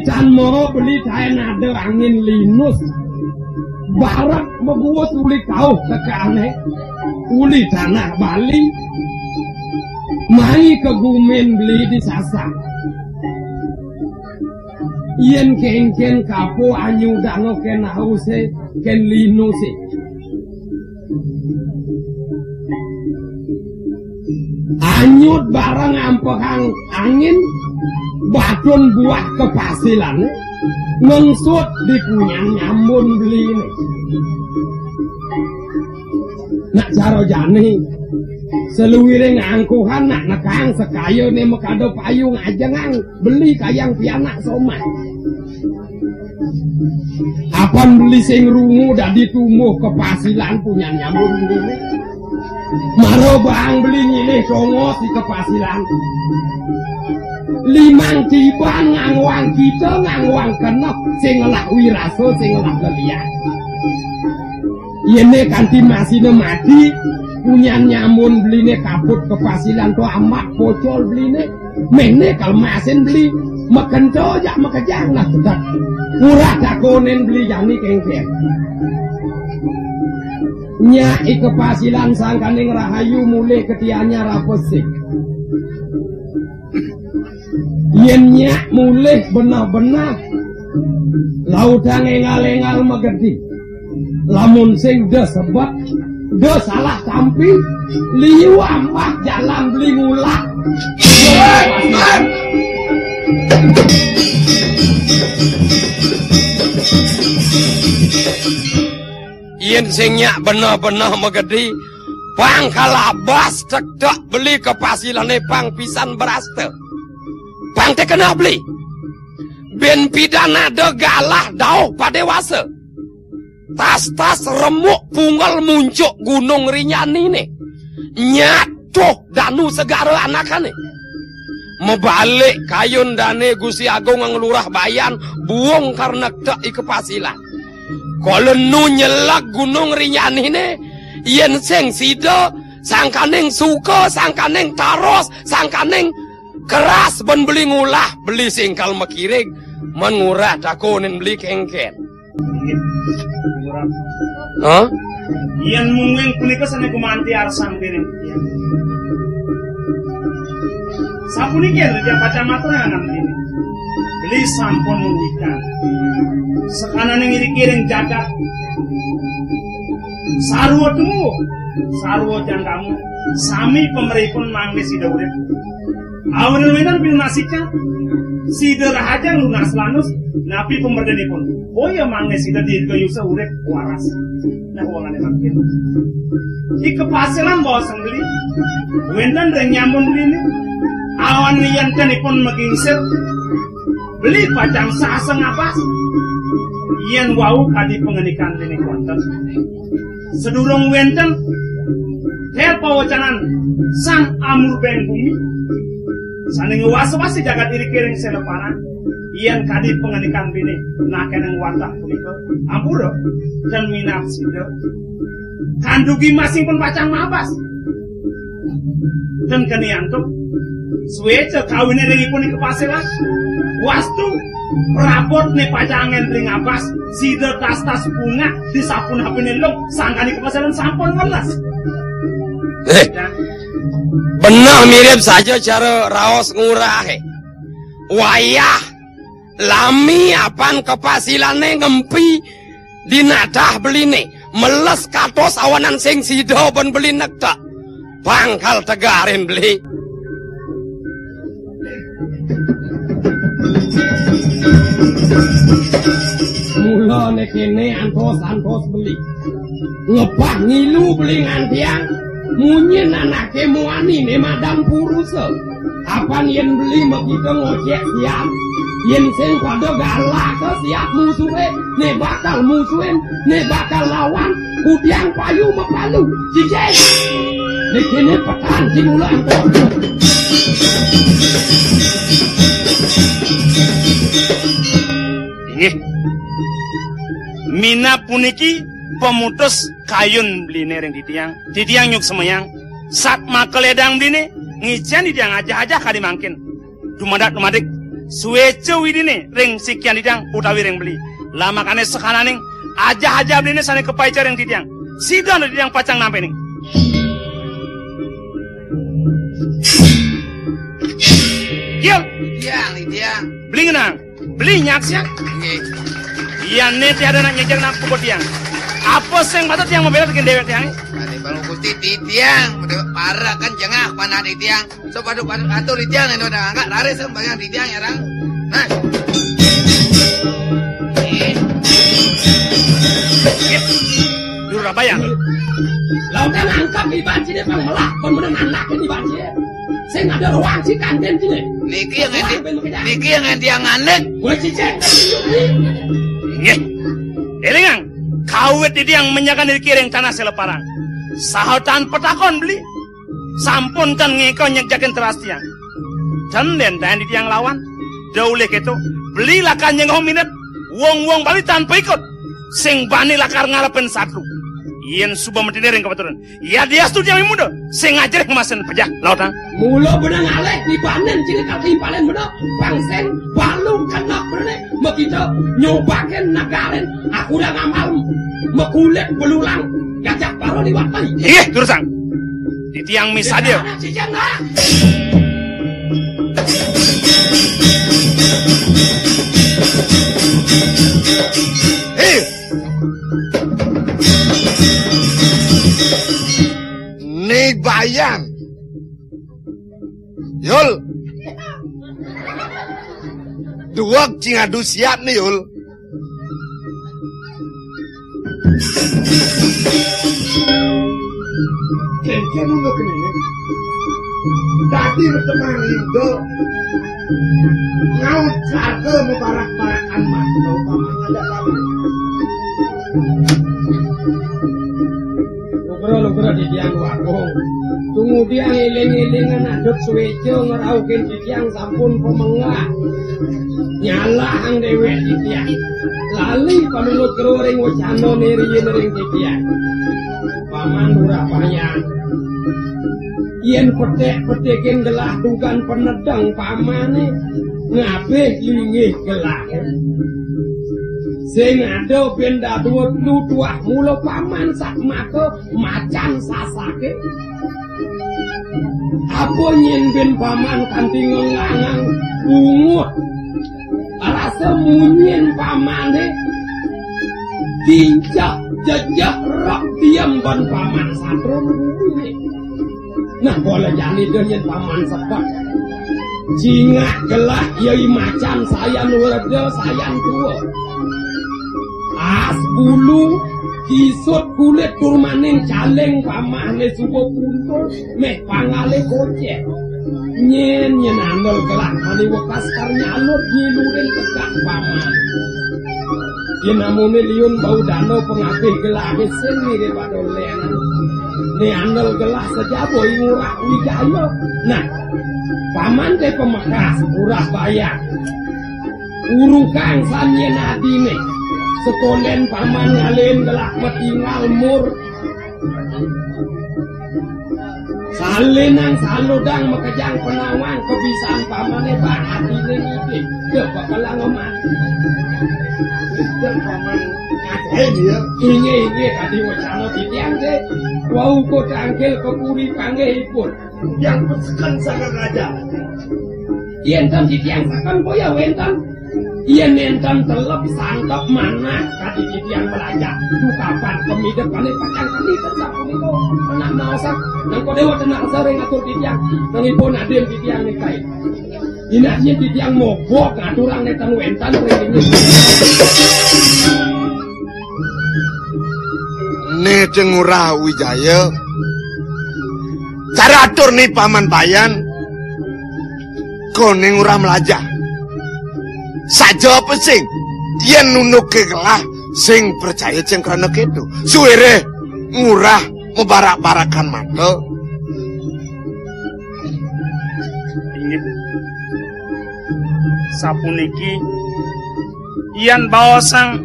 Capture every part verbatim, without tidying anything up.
Tan mara beli taén ada angin linus. Barak maguus uli kauh tekané. Uli tanah Bali. Mai ka gumin beli di Sasak. Yén kénkén kapo anyudanga kén ausé, kén linusé. Anyud bareng ampehang angin, batun buah kepasilané, ngengsut di punyan nyambun beliné. Nak cara jani, saluiring angkuhan nak nekang sekayané makada payu ngajengang beli kayang pianak somah. Apan beli sing rungu dadi tumbuh kepasilan punyan nyambun beliné. Mara baang beli nyilih tongos di kepasilan. Limang tiban ngangguang kita, ngangguang keneh, sing ngelah wirasa, sing ngelah lelian. Yéné kanti masihné mati, punyan nyambun beliné kaput kepasilan to amat pocol beliné. Méné kalemasin beli, makenta jak makejang lah sedek. Murah dakonin beli jani kénkén. Nyak i kepasilan sangkaning rahayu mulih ka Tianyar apa sih? Yén nyak mulih beneh-beneh, lautang éngal-éngal magedi. Lamun sing da sebet, da salah tampi, liu ambah jalan beli ngulah. Yén sing nyak beneh-beneh magedi, pang kalabas tektek beli kepasilané pang pisan brasta. Pang té keneh beli. Bin pidan ada galah dauh padéwasa. Tas-tas remuk punggel muncuk Gunung Rinjaniné. Nyatuh danu segara anakané. Mabalik kayun dané Gusti Agung Nglurah Bayan buung karna tek i kepasilan. Kala nu nyeleg Gunung Rinjaniné, yén sing sida sangkaning suka, sangkaning taros, sangkaning keras ban beli ngulah, beli singkal makiring, man ngurah dakonin beli kénkén. Inggih. Hah? Yén mungguing punika sané gumanti arsang déning titiang. Sapunika yén titiang pacang matur anak dini. Beli sampun ngudikan. Sakananing iriki ring jagat. Sarwa temu, sarwa jangkamu, sami pameripun mangda sida urip. Awanan wénten pinunasikan, sida rahajeng lunas lanus, napi pamredenipun. Boya mangda sida dirgayusa urip waras. Nah, wongane mangkin. Ika pasilan baos beli. Wénten ring nyambun beliné. Awan liyantenipun magingsir. Beli pacang sasengabas. Yén wau kadi pangandikan déning wonten. Sadurung wénten, ter pawacanan Sang Amurbeng Bumi, sané ngwas-wasi jagat iriki ring seleparan, yén kadi pangandikan bini, nakenang wantah punika, ampura, dan minab sida. Kandugi masing pun pacang mabas. Dan keni antuk, suéca kawine ring ipun ing kapasiran. Wastu, prabot ne pajangen ring abas, sida tas-tas bunga, disapunapine lung, sangkane kapasiran sampun welas. Eh, beneh mirip saja cara raos ngurahe. Wayah lami apan kapasilane ngempi dinatah beline, meles katos awanan sing sida ben beli nektek. Pangkal tegarin beli. Mula ne kene antos-antos beli. Ngepah ngilu beli ngantiang, munyin anake muani ne madan purusa. Apan yen beli makita ngocek siap, yen sing pada galak ke siap musuhe, ne bakal musuhin, ne bakal lawan, kudiang payu mapalu. Cincin! Ne kene petan si mula antos. Inggih. Minab puniki pamutus kayun beline ring titiang. Titiang nyuk semayang. Sat makeledang beline, ngicen titiang ajah-ajah kadi mangkin. Dumadak-dumadik, Suéca widhiné ring sikian titiang utawi ring beli. Lamakane sakananing ajah-ajah beliné sané kapaica ring titiang. Sida titiang pacang nampening. Yul. Titiang, titiang. Beli ngenang. Beli nyaksiang. Nggih. Iya, né té ada nak nyejer nak pukul tiang. Apa sing patut tiang mabela bikin dewek tiang? Ane baru Gusti titiang, udah parah kan jengah panah titiang. Sok paduk-paduk atur titiang, ento dah angkat raris sembahyang titiang ya, Rang. Nah. Iya. Durabayang. Lautang angkat iban sini pang melak, pang menang anak iban sini. Sing ada ruang si kantin sini. Niki yang endi-, niki yang endi yang anek. Gua cicing. Nggih. Elingang, kawit titiang menyakan diri kiring tanah seleparang. Saha tan patakon beli. Sampun tan ngéka nyegjakin teras tiang. Ten dénten titiang lawan. Da ulih kéto, beli lakar nyenggoh mindet. Wong-wong Bali tan paikut. Sing bani lakar ngarepin satru. Yén suba matiné ring kapaturan. Yadiastu tiang munda, sing ngajaré ngemasin pejah, lautang. Mula benang alih dibanen ciri katimpalan bena, bangsen balu kena bene, makita nyobakin nagarin, aku udah ngamal, makulit belulang, gajah baru liwat tadi. Inggih, durusang. Titiang misadia. Cicing, nak. Hei! Ni Bayan. Yul. Duweg cing adu siap ni, Yul. Kénkén unu kéné. Dadi teman itu ngaut sarta mabarak-barakan mata, paman ada paman. Lugra-lugra titiang Agung. Tumudiang éling-élingan adut suéca ngrauhin titiang sampun pamenggak. Nyalahang déwék titiang. Lali panunut kru ring wacana riin ring titiang. Paman Lurah Bayan. Yén peték-petikin gelah dugan penedeng pamané ngabih linggih gelahé. Sing ada ben dadua lu tuah mula paman sak mata macan sasaké. Apa nyén ben paman kanti ngengangang bunguh. Rasa munyin pamané kincah jejeh rok diem ban paman satrum bumi. Nah, bola jani deh yén paman sepet. Cingak gelah yai macan sayan werda sayan tua. As bulu, kisut kulit turmaning caleng pamahné suba puntul, meh pangalé kocek. Nyén, nyén andel gelah mani wekas kar nyalut nyilurin tegak paman. Yén amoné liun bau dana pengabih gelahé sing mirip pada lén. Né andel gelah sejaba i Ngurah Wijaya. Nah, paman té pemekas Ngurah Bayan. Urukang sanyén adiné. Sekondén paman ngalihin gelah matinggal mur. Salinang saludang makejang penawang kebisan pamané bang atiné ngidih. Deh, bakal lama mati. Deh, paman ngajahin ya. Inggih, inggih, tadi wacana titiang deh. Wau kok tangkil ke puri panggihipun. Yang peseken sangat raja. Yén ten titiang seken kok ya wénten. Yén nénten telep santep manah kadi titiang belajar. Duh kapan pemidek pané pacang kami tetep punika. Tenang maosan. Nang kok déwa tenang sering ngatur titiang. Nang ipun adin titiang nikain. Inah yén titiang mobok ngaturang nénten wénten ring ini. Né Ngurah Wijaya. Cara atur ni Paman Bayan. Koné Ngurah Melajah. Saja apa sing? Yén nunduké gelah sing percaya ceng krana kéto. Suwiré Ngurah mabarak-barakan mata. Inggih. Sapuniki yan baosang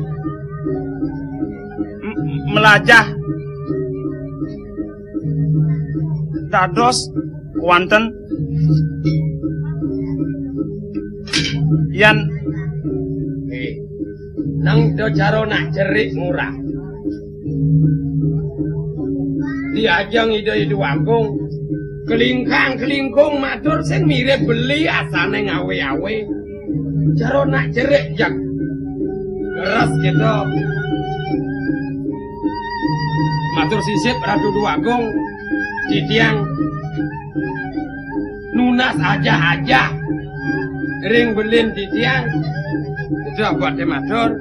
m-, melajah dados wonten Yan. Eh, nang do cara nak cerik ngurah. Di ajeng Ida Idu Agung, kelingkang-kelingkung matur sing mirip beli asane ngawe-awe. Cara nak cerik, jak. Leres kita. Matur sisip Ratu Idu Agung, titiang nunas ajah-ajah ring belin titiang. Itu abate matur.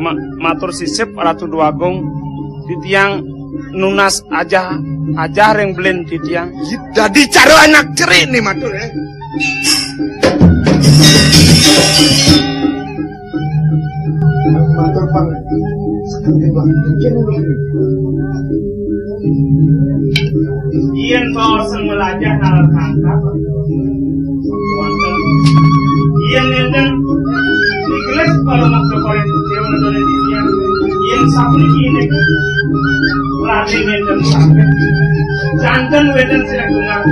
Ma-, matur sisip Ratu Idu Agung, titiang nunas ajah, ajah ring belin titiang. Dadi cara anak cerik nih matur ya. Matur pang. Yen basa nglajah nalar kangkap. Yen enten digelis para maksa korek dewa nedone titiang. Yen sapuniki nek lali enten saged. Janten wenten sirah tunggal.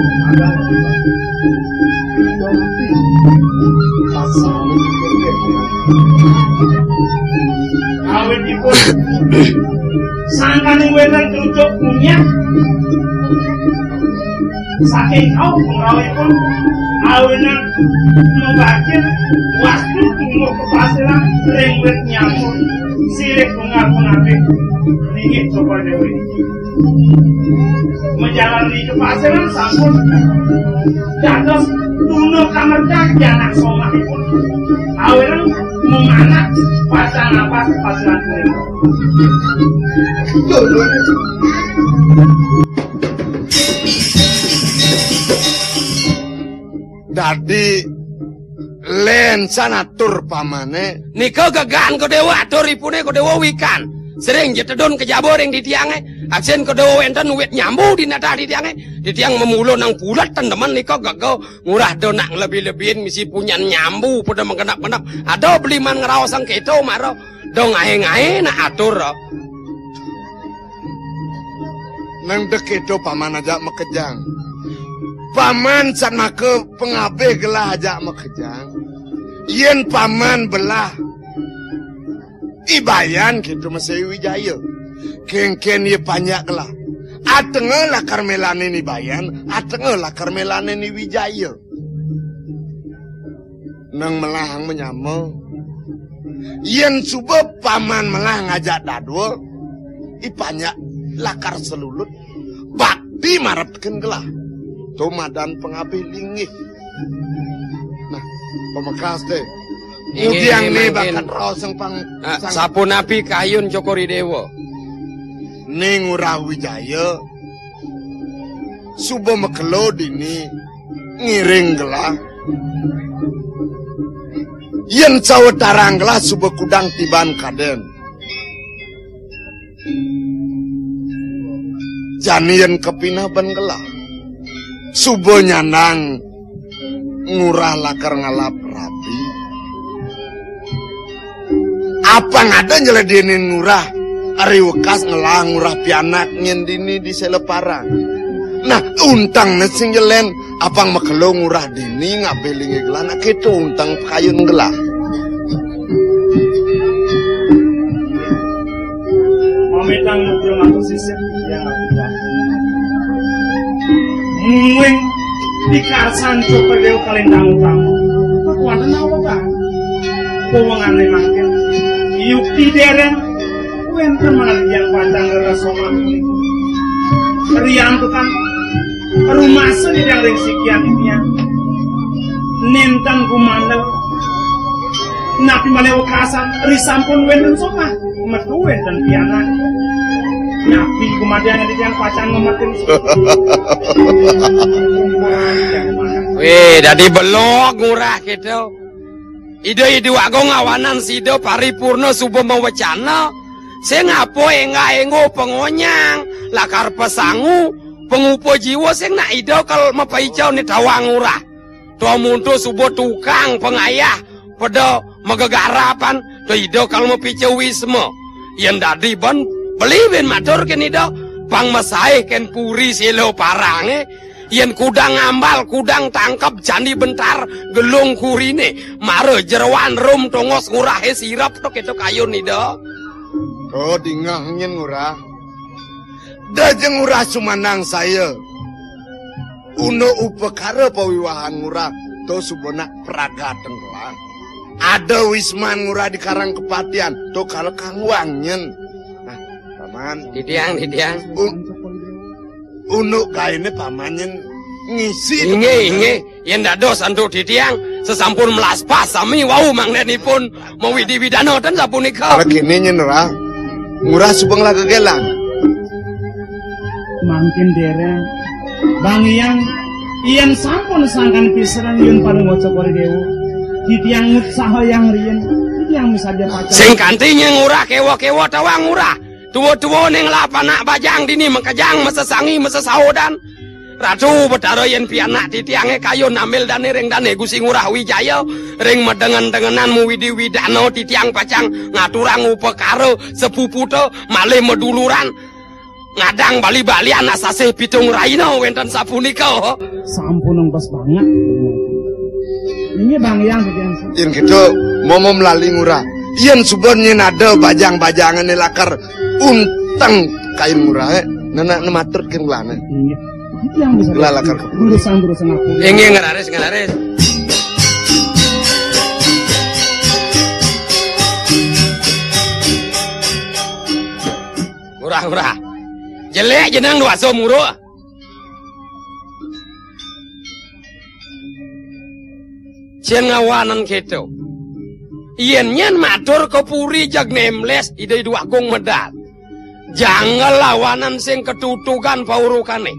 Awit ipun sangkaning wétan kerucuk kunyah saking kaum pengrawipun awinan membakin wastu tumbuh kepasiran ring wit nyambut silih tunggal pengantin ringit coba dewi. Menjalani kepasiran sampun dados tuna kamerta janak somahipun. Awireng mung anak pacan napas kepasiran punika. Dadi lensan atur pamane. Nika gegan Kodewa atur ipune Kodewa wikan. Sering jetedun kejaba ring titiange. Aksen Kodewa wenten wit nyambu di natah titiange. Titiang memula nang pulet tendemen nika gege ngurah do nak lebih-lebihin misi punyan nyambu pada menggenap-genap. Ada beliman ngeraosang keto mara. Do ngae-ngae nak atur. Nang dek keto paman aja makejang. Paman san maka pengabih gelah aja makejang. Yen paman belah Ibayan keto masih Wijaya. Kengken ye panjak gelah. Atenga lakar melane ni Ibayan, atenga lakar melane ni Wijaya. Nang melahang menyama. Yen suba paman melah ngajak dadua, ipanjak lakar selulut. Bakti marep teken gelah. To madan pangabih linggih. Nah, pamekas deh. Inggih, udiang inggih, ne mangkin. Bakat raos sang pang-, ah, sang sapunapi kayun Cokor I Dewa? Ne Ngurah Wijaya suba makelo dini ngiring gelah. Yen sawetarang gelah suba kudang tiban kaden. Jani yen kapineh ban gelah. Suba nyandang Ngurah lakar ngalap rabi. Apang ada nyeledenin Ngurah, ari wekas ngelah Ngurah pianak nyen dini di Sela Parang. Nah, untang ne sing jelen, apang makelo Ngurah dini ngabih linggih gelah, nak keto untang pakayun gelah. Mamitang mugi matur sisip yang aturan. Mungguing dikarsan coba dewa kalendang utang. Kekuatan apa, Kak? Kowengane mangkin. Yukti dereng wenten malih yang pandang rasa mangkin. Riantukan rumasa di ring sikian ini. Nenten kumandel. Napi malih wekasan, ri sampun wenten somah. Metu wenten pianak. Napi kumadian di tiang pacan memetin. Weh, dadi belog Ngurah keto. Ida Idu Agung awanan sida paripurna suba mawecana. Sing apa enggah enggo pangonyang, lakar pasangu, pangupa jiwa sing nak ida kal mapaica ni tawang Ngurah. To muntu suba tukang pangayah, pada magegarapan, to ida kal mapica wisma. Yen dadi ban beli bin matur ken ida, pang masaih ken puri Sela Parange, Yén kudang ambal, kudang tangkep, jani bentar gelung kurine. Mara jeroan rum tongos ngurahe sirep to keto kayun Ida. Oh, dingeh nyén ngurah. Da jeng ngurah sumandang saya. Una upakara pawiwahan ngurah to suba nak pragateng kelah. Ada wisman ngurah di Karang Kepatian to kala kangwang nyén. Nah, paman. Titiang, titiang. Un-, unduk kaine paman nyén ngisi. Inggih, inggih. Yén dados antuk titiang, sasampun melas pas sami wau mangdenipun mawidi-widana ten sapunika. Kala kene nyén ra. Ngurah suba nglagegelan. Mangkin dereng. Bang Hyang, yén sampun sangkan pisanan yén pada maca Kori Dewa. Titiang ngutsahayang riin. Titiang misadia pacang. Sing kanti nyén ngurah kewa-kewa tawang ngurah. Tua-tua ning lah panak bajang dini makejang masesangi masesaodan. Ratu Betara yén pianak titiange kayun namel dane ring dane Gusti Ngurah Wijaya, ring madengen-dengenan mawidi-widana titiang pacang ngaturang upakara sepuputa malih maduluran ngadang bali-balian asasih pitung raina wénten sapunika. Sampun nembes banget. Ini Bang Hyang, Bang Hyang. Yén kéto, momo melali ngurah. Yén suba nyén ada bajang-bajangane lakar unteng kain ngurahe, nenek nematur ken ulane. Inggih. Itu yang bisa. Lah, lakar ke urusan-urusan aku. Inggih, ngeraris, ngeraris. Ngurah, ngurah. Jelek jeneng dua so muruk. Cén ngawanen kéto. Yén nyén matur ka puri jeg nemles Ida Idu Agung medal. Jangan lawanan sing ketutugan paurukane.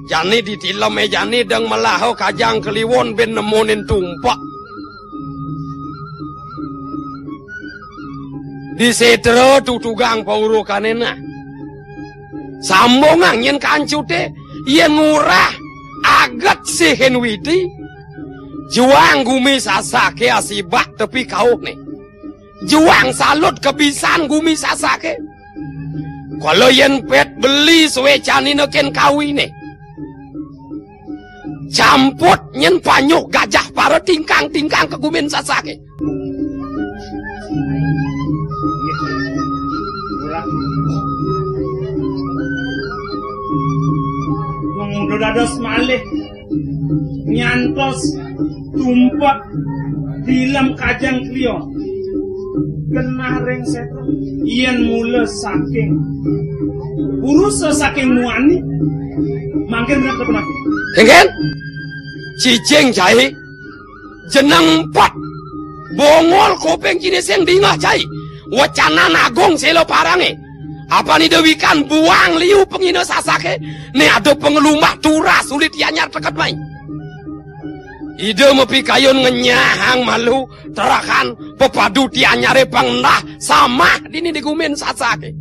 Jani ditileme jani deng melaha kajang kliwon ben nemonin tumpek. Disetra tutugang paurukane nah. Sambungang nyén kancute, yén ngurah aget sihin widi, juang gumi sasake asibak tepi kauhne. Juang salut kebisan gumi sasake. Kala yén pet beli suwe canina ken kawine. Camput nyén panyuh gajah para tingkang-tingkang kegumin sasake. Wong udah dados malih nyantos tumpek dilem kajang kliya. Genah ring setra. Yén mula saking urusa saking muani, mangkin ngerti punapa? Engken? Cicing cai, jeneng empat. Bongol kuping ciné sing dingeh cai. Wecanan agung sela parange. Apan Ida wikan buang liu pengina sasake, né ada pangelumbah turas uli tianyar teket mai. Ida mapikayun ngenyahang malu terakan pepadu tianyare pangendah samah dini di gumin sasake.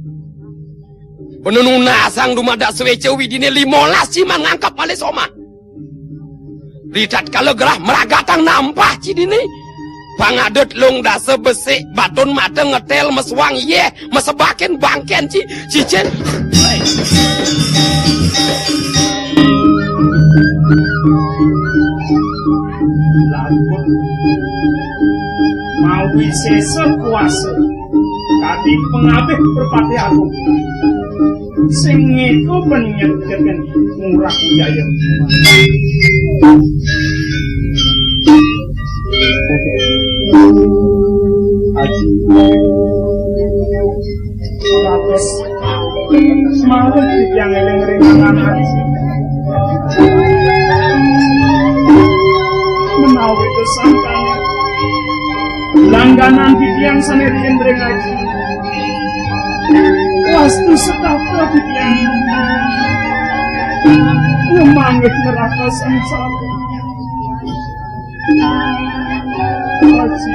Penununasang dumadak suweca widine limolas ciman ngangkep malih somah. Ritatkala gerah meragatang nampah cidini, pangadut lung dasa besik batun mata ngetel mesuang yeh mesebakin bangken ci cicin. Lampun mawi sesa kuasa kadi pengabih Perpati Agung. Sing ngéko penyet gegen murah jaya. Aji. Semalam titiang eling ring anak aji. Menawi sangkane langganan titiang sane riin ring aji. Wastu setata titiang. Lumanggih neraka sengsara. Aji.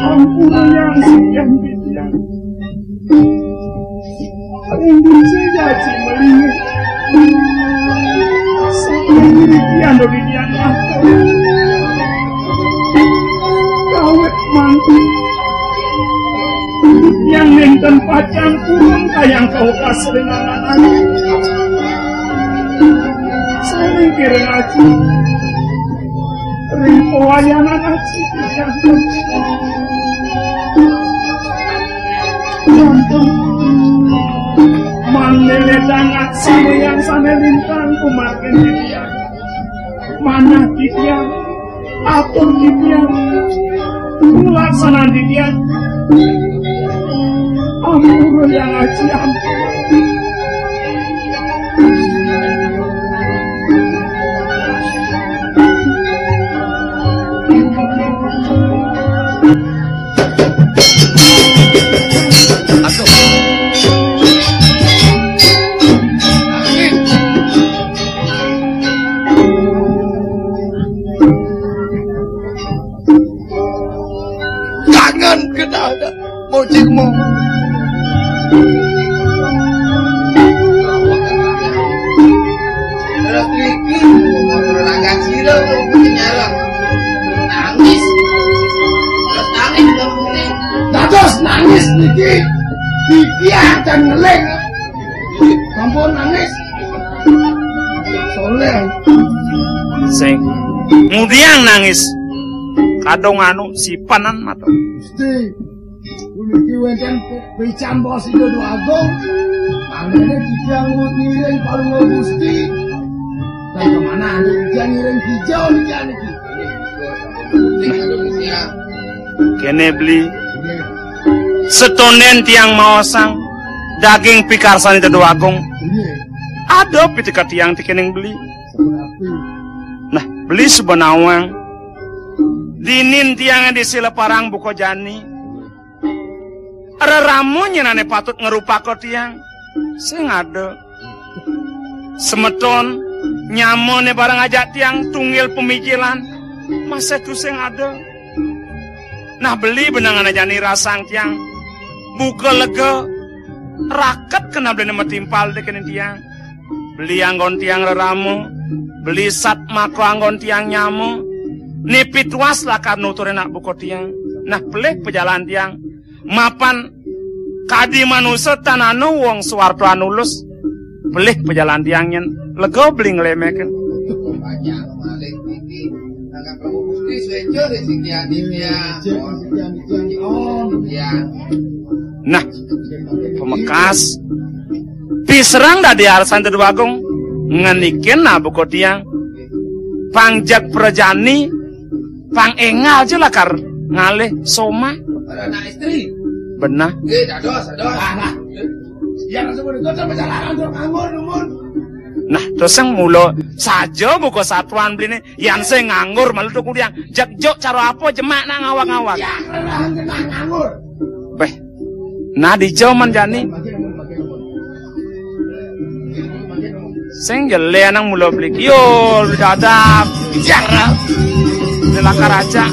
Ampun yang sayang titiang. Rindu sing jaji melingit. Sampai demikian demikian. Kawit mangku. Yang nenten pacang kurang Yang kau kasih dengan anak. Saling kiring aja. Ring pewayangan aja. Manele dangat sini yang sana lintang kumakin dia. Mana dia? Atur titiang, pelaksanaan titiang. Ampun yang ngaji ampun. Kangen kenal dah. Bocil mau. Terus Riki, terus agak sila, terus nyarang. Nangis. Terus nangis, terus Riki. Dados nangis niki. Titiang dan ngeling. Sampun nangis. Soleh. Sing ngudiang nangis. Kadung anu sipanan mata. Gusti, puniki wenten picambos Ida Déwa Agung. Mangkene titiang ngut ngiring palungguh Gusti. Dan kemana anu titiang ngiring hijau niki aniki? Kene beli. Setonden tiang maosang daging pikarsan Ida Déwa Agung. Ada piteka tiang tikening beli. Nah, beli suba nawang. Dinin tiange di sila parang buka jani. Rerama nyenane patut ngrupaka tiang. Sing ada. Semeton nyamane bareng ajak tiang tunggil pemikiran. Masih tu sing ada. Nah, beli benangane jani rasang tiang. Buka lega. Raket kena beli matimpal dekenin tiang. Beli anggon tiang rerama, beli satmaka anggon tiang nyama, nipituas lakar nuturin anak buka tiang. Nah, pelih pejalan tiang, mapan kadi manusa tan ana wong suwarta anulus, pelih pejalan tiang nyen lega beli nglemekin. Banyak maling iki. Nah, Prabu Gusti, sueca dek sing dia, dia. Nah, pamekas piserang dadi arsan Ida Déwa Agung ngenikin abuka tiang. Pang jeg prajani, pang engal ja lakar ngalih somah. Para anak istri. Benah. Nggih, dados, dados. Nah, nah. Yang sebut itu kan perjalanan untuk nganggur, dumun. Nah, terus yang mula saja buka satuan beliné, yang sing nganggur malu tuh kudiang. Jeg juk cara apa jemak nak ngawak-ngawak. Yang nganggur. Beh. Nah, di jaman jani. Sing jele nang mula beli kiul, beli dadap. Biar. Beli lakar aja.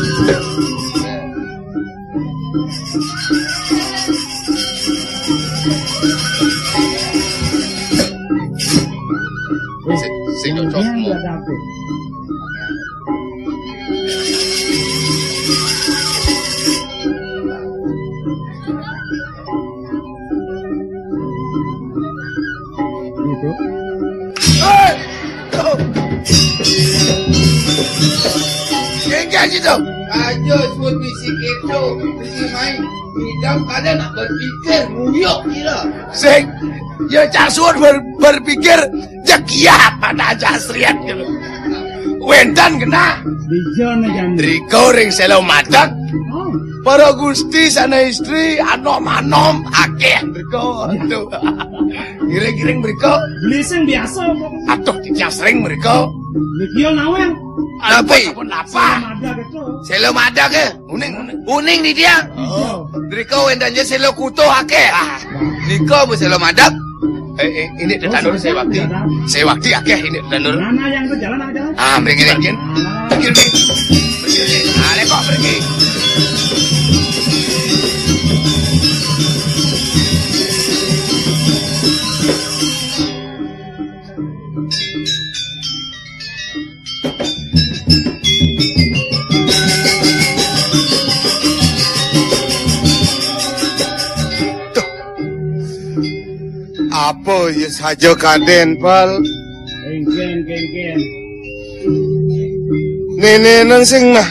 Sing, sing cocok. Gitu. Hei! Enggak gitu. Aja suruh bisi keto, bisi main. Idam kada nak berpikir, nguyok kira. Sing, ya cak suruh ber, berpikir, ya kiat pada aja asrian gitu. Wentan kena. Dija ne jani. Riko ring selo matak. Oh. Para gusti sana istri anom-anom akeh mriko. Iya. Aduh. Ngiring-ngiring mriko. Beli sing biasa kok. Aduh, titiang sering mriko. Niki yo nawang. Apa? Apa? Apa? Sing madak itu. Selo madak ya? Uning, uning. Uning ni dia. Oh. Mriko wénten ja selo kutuh akeh. Ah. Nika bu selo madak. Eh, eh, ini tetandur sewakti. Sewakti akeh ini tetandur. Mana yang ke jalan ada? Ah, mriki, mriki. Pergi, pergi. Pergi, pergi. Ah, lekok pergi. Tuh. Ya saja kadén, Pal. Kénkén, kénkén. Néné nang sing nah.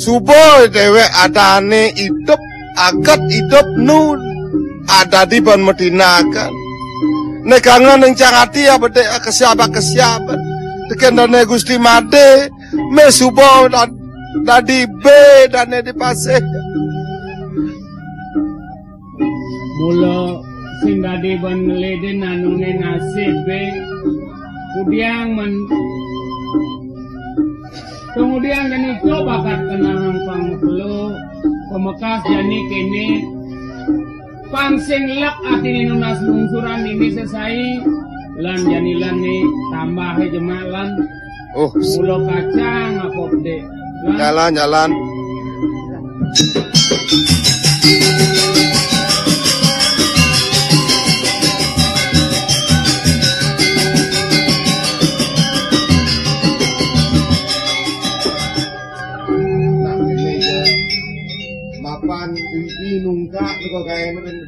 Suba déwék adané idup, aget idup nu adadi ban matinaken. Né kangen ing cang ati abedé kesiab-kesiab. Tekén dané Gusti Madé, mé suba dad-, dadi bé dané di pasih. Mula sing dadi ban ngelidin anuné nasibé. Kudiang men-, kemudian jani to bakat kenahang pangelo, pamekas jani kéné, pang sing lek atiné nunas lungsuran ini sesai, lan jani lan né tambahé jemak lan. Oh. Mula kacang apa bedé? Jalan, jalan. Nah, ini ya. Mapan ini nungkak juga kayak ini.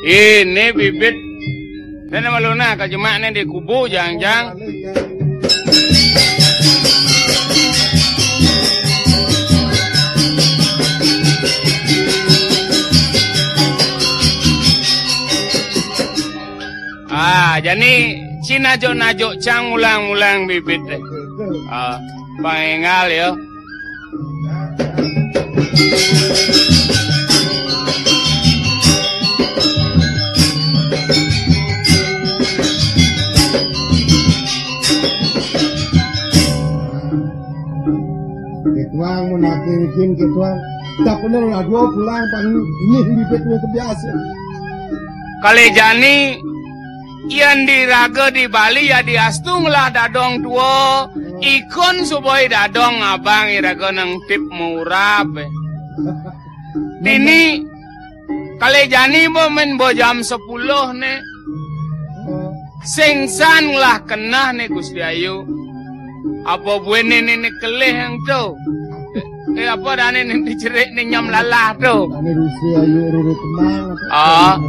Ini bibit. Dene meluna ka jemakne di kubu, jang-jang. Ah, jani cina jo najo cang ulang-ulang bibit deh. Ah, pangengal ya. Ketuang mun ati ikin ketuang. Tak bener lah dua pulang pan ini bibit dua kebiasa. Kalih jani Yén di raga di Bali ya diastu ngelah dadong tua, ikun suba i dadong ngabang iraga nang tip maurap. Dini kalih jani bo men bo jam sepuluh ne. Sing san ngelah keneh ne Gusti Ayu. Apa buin ne, ne, ne kelih yang tu? Eh, apa dane ne dicerik ne nyam lalah tu? Ane rusi ayu rurut kemang. Ah.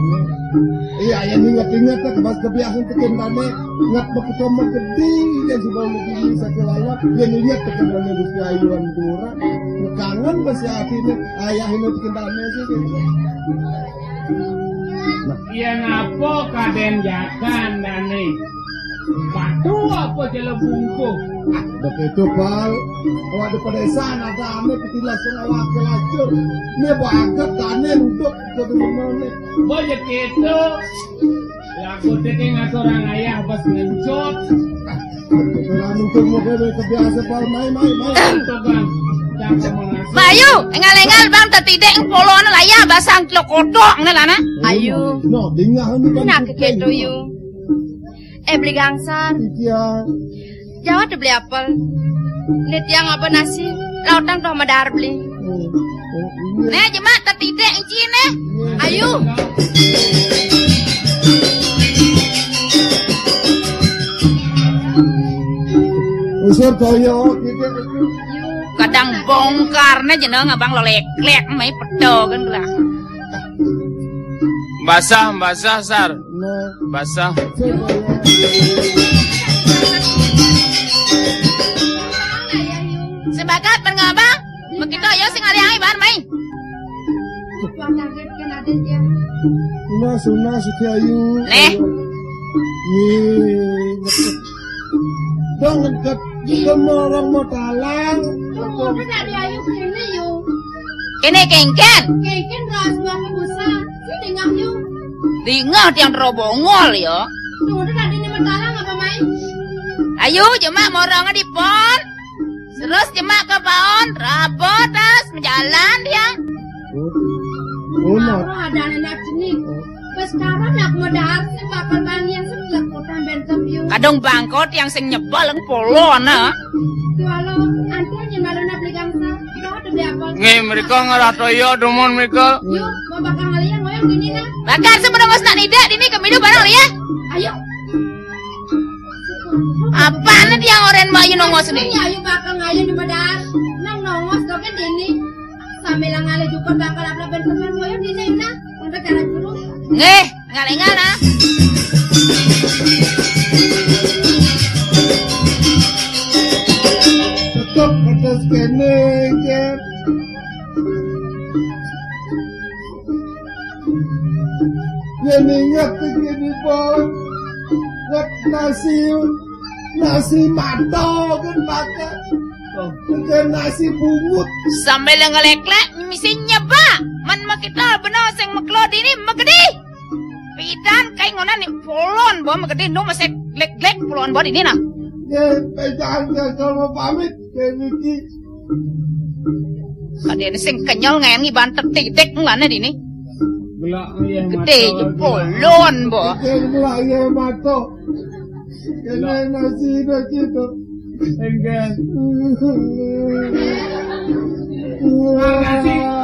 Iya, yang ingat-ingat ke bas kebiasaan tekan dane ngat beketo megedi dan sebab begini sakit lalah. Yang ingat tekan dane rusi ayu antura. Kangen besi hati ne ayah ini tekan dane sih. Nah. Yang apa kaden jakan dane? Batu apa jela bungkuh? Begitu, Pal. Awak di pedesaan ada ame petilas sing awak kelacur. Ni bakat dane duduk ke rumah ni. Boje keto. Lagu teke ngasorang ayah bas ngencot. Orang nuduk muka dia kebiasa, Pal. Mai, mai, mai. Tukang. Bayu, engal-engal bang tetidek polone layah basang kilo kotok ne lana. Ayu. No, dingah ni. Nak keto yu. Eh, Beli Gangsar. Iya. Jawab deh beli apel. Ini tiang apa nasi? Lautang tuh medar beli. Oh, oh, iya. Nih, jemak tetidek enci nih. Iya. Ayu. Usur toyo gitu. Kadang bongkar nih jeneng abang lo lek-lek mai pedo kan gelah. Basah, basah, Sar. Basah. Sebakat pengabang, begitu ayo sing alih-alih bahan main. Wah, kaget kan ada dia. Unas, unas, Siti Ayu. Neh. Ye. Dong ngedet, kita mau orang mau talang. Tuh, kan ada ayu sini yuk. Kene kengken. Kengken ras buah kebusa. Sini ngah yuk. Dingah tiang terobongol ya. Tuh, udah tadi ini mentalang apa main? Ayo, jemak morong di pon. Terus jemak ke paon, rabot tas, menjalan dia. Oh, oh, nah. Ada anak jenis. Pas kapan nak modal, sing bakal bang yang sing lekutan bentem yuk. Kadang bangkot yang sing nyebal, yang polo, nah. Tuh, alo, antu aja malu nak beli gangsa. Kau tuh beli apa? Nge, mereka ngerato iya, dumun mereka. Yuk, mau bakal ngeliat, mau yang gini, nah. Bakal sebenarnya nggak nak nidak, ini kemilu barang lihat. Ayo. Apaan tiang oren mbak yu nongos nih? Ya, ayo bakal ngayu di medar. Nang nongos doken dini. Sambil ngalih jukut bakal apa ben temen moyo dini, nah. Nggih, ngalengan ah. Tetep pedes kene, Jen. Yen inget iki, Bos. Nget nasi, nasi mato kan pakai. Bukan nasi bungut. Sambil ngelek-lek, mesti nyebak. Man makita bena sing makelo dini, makedi. Pidan kai ngonan ni polon, Bos, makedi, nu masih glek-glek polon, Bos, dini nah. Ya, pejan ya, sama pamit, kayak niki. Kadene sing kenyel ngengi bantet titik nglane dini. Gelak ya. Gede mato. Jempolon, Bos. Gelak ya mato. Kena nasi dah gitu. Enggak. Makasih.